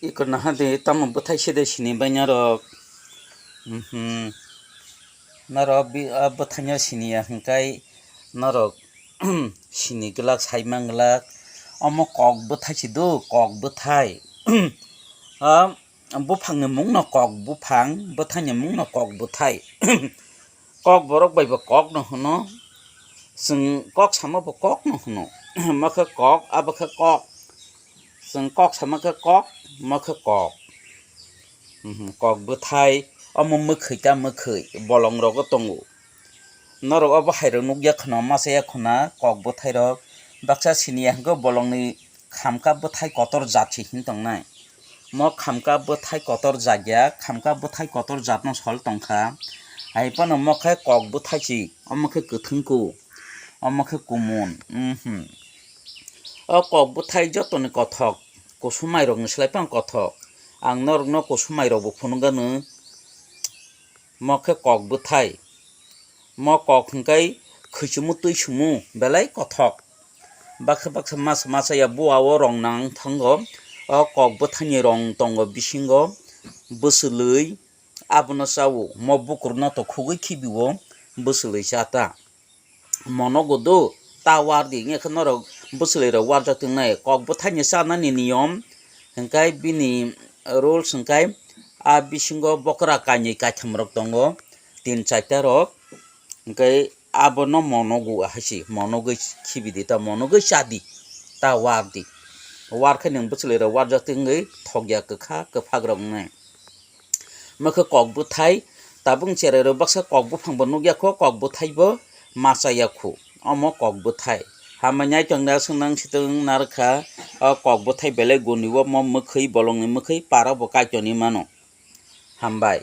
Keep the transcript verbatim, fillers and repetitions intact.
Iko naha de tamo bwthai sede sini bai norok. Mhm. Norok bi-, a bwthaino siniya hwnkhe norok sini glak, sai man glak. Omo kok bwthai si do, kok bwthai. A buphangni mungno kok buphang, bwthaini mungno kok bwthai. Kok borok bai bo kok no hwno, chwng kok sama bo kok no hwno. Omo khe kok, abo khe kok. Chwng kok sama khe kok, omo khe kok. Mhm, kok bwthai, omo mwkhwi ta mwkhwi, bolong rogo tongo. Norok obo hai rok nukya khwna, masa ya khwna, kok bwthai rok. Baksa siniya hwnkhe bolongni khamka bwthai kotor jat se hin tongnai. Mo khamka bwthai kotor jat ya, khamka bwthai kotor jat no sol tongkha. Hai phano mo khe kok bwthai si, omo khe kwthwng ku, omo khe kumun. Mhm. O kok bwthai jotoni kothok, kusum mairokni slai phano kothok. Ang norokno kusum mairokbo phunukgano. Mo khe kok bwthai. Mo kok hwnkhe khwichumu twi sumu belai kothok. Baksa baksa masa masa ya bua o rong nang thango. O kok bwthaini rong tongo bisingo bwswlwi abono chao. Mo bukurno to khugwi khibi o bwswlwi cha ta. Mono go do ta war di, wngya khe norok bwswlwi rok warjak tongnai. Kok bwthaini chanani niyom hwnkhe bini rules hwnkhe a bisingo bokra kainwi kaitham rok tongo, tin charta rok, hwnkhe abono monogo hai se, monogwi khibi di ta, monogwi cha di, ta war di. War khe nwng bwswlwi rok warjak tongwi thokya kwkha kwphak rok wngnai. Omo khe kok bwthai, tabuk cherai rok baksa kok buphang bo nukya kho, kok bwthai bo ma chaya khu, omo kok bwthai. Hambai nai tong da, swng nang si tong narwkha, o kok bwthai belai guni o, mo mwkhwi, bolongni mwkhwi, para bo kaitor ni mano. Hambai.